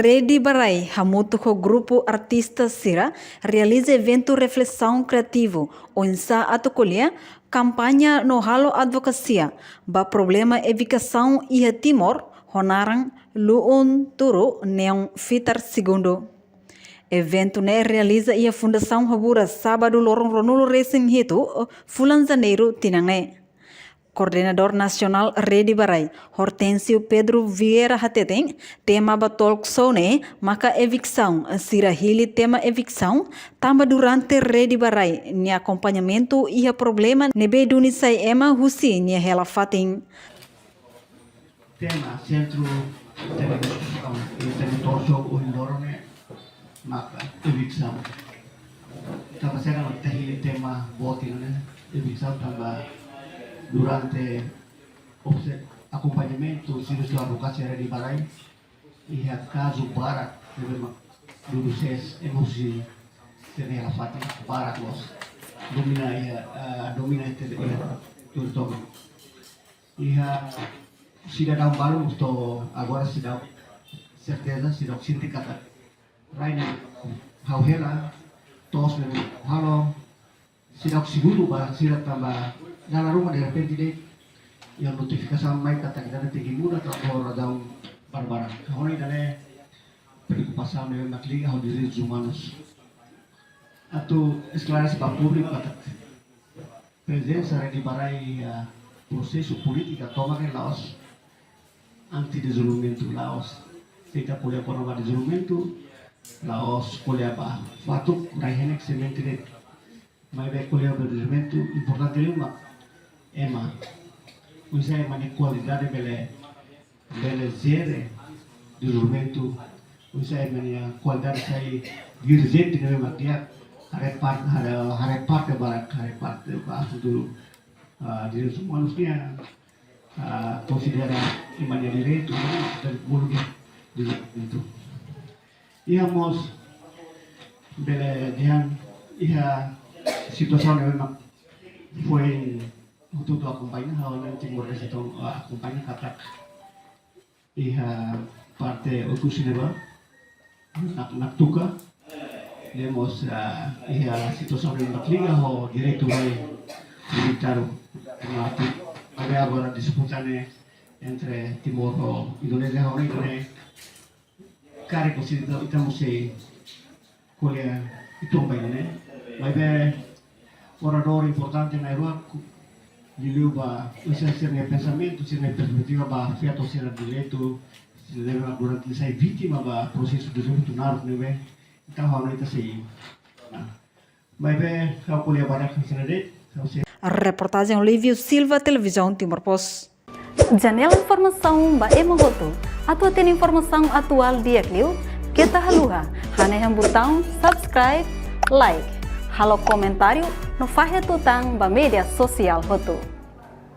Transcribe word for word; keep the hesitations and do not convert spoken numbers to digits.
Rede Barai hamutuk ho grupu artista sira realiza eventu reflesaun kriativu, oinsá atu ko'alia, kampaña no halo advokasia ba problema evikasaun iha Timor, ho naran Lu'un Turu Neon Fitar Segundu. Eventu ne'e realiza iha Fundasaun Habura, sábadu loron ruanulu resin hitu, fulan Janeiru tinan ne'e. Koordenadór Nasionál Rede Barai, Hortensio Pedro Vieira hateten, tema ba talk show ne'e maka eviksaun, sira hili tema eviksaun, tanba durante Rede Barai nia akompañamentu iha problema ne'ebé duni sai ema husi nia hela fatin. Tema sentru, tema diskusaun, tema talk show ohin loron ne'e maka eviksaun. Tanba saida mak ita hili tema boot ida-ne'e, eviksaun, tanba durante obse-, akompañamentu servisu advokasia Rede Barai, iha kazu barak ne'ebé mak dudu sees ema husi sira-nia hela fatin, barak loos. Domina iha, eh, domina iha, iha territóriu. Iha sidadaun balu mós to'o agora seidauk serteza, seidauk sente katak rai ne'e ha'u hela, to'os ne'e halo, seidauk seguru ba sira tanba dala ruma derrepente de'it iha notifikasaun mai katak ita tenke muda tanba razaun barbarak. Ha'u hanoin ida-ne'e preokupasaun ne'ebé mak liga ho direitus umanus. Atu esklarese ba públiku katak prezensa Rede Barai iha prosesu polítika tomak ne'e la'ós anti-dezenvolvimentu, la'ós. Se ita ko'alia kona-ba dezenvolvimentu, la'ós ko'alia ba fatuk, rai-henek, semente de'it. Maibé ko'alia ba dezenvolvimentu, importante liu mak ema. Oinsá ema nia kualidade bele, bele jere dezenvolvimentu, oinsá ema nia kualidade sai dirijente ne'ebé mak di'ak, haree parte, haree, haree parte barak, haree parte ba asuntu, ah, direitus umanus nian, ah, konsidera ema nia direitu, dan bolu dezenvolvimentu. Iha mós bele dehan iha situasaun ne'ebé mak foin hotu-hotu akompaña, ha'u hanoin Timor-Leste tomak, ah, akompaña katak iha parte Oekusi ne'ebá, Nak-, Naktuka, ne'e mós, ah, iha situasaun ne'ebé mak liga ho direitu rai, direitu rai. Ema atu, ada agora disputa ne'e entre Timor ho Indonézia, ha'u hanoin ida-ne'e karik husi ita, ita mós sei ko'alia uitoan ba ida-ne'e. Maibé oradór importante na'in-rua, liuliu ba oinsá sira-nia pensamentu, sira-nia perspetiva ba feto sira direitu, sira ne'ebé durante sai vítima ba prosesu dezenvolvimentu naruk ne'ebé. Entaun ha'u hanoin ita sei, ah, maibé ha'u ko'alia barak hanesan ne'e de'it, ha'u sei. Reportajen Olívio Silva, Televizaun Timor Post. Janela informasaun ba ema hotu. Atu hatene informasaun atuál di'ak liu, keta haluha hanehan butaun subscribe, like, halo komentáriu no fahe tutan ba média sosiál hotu.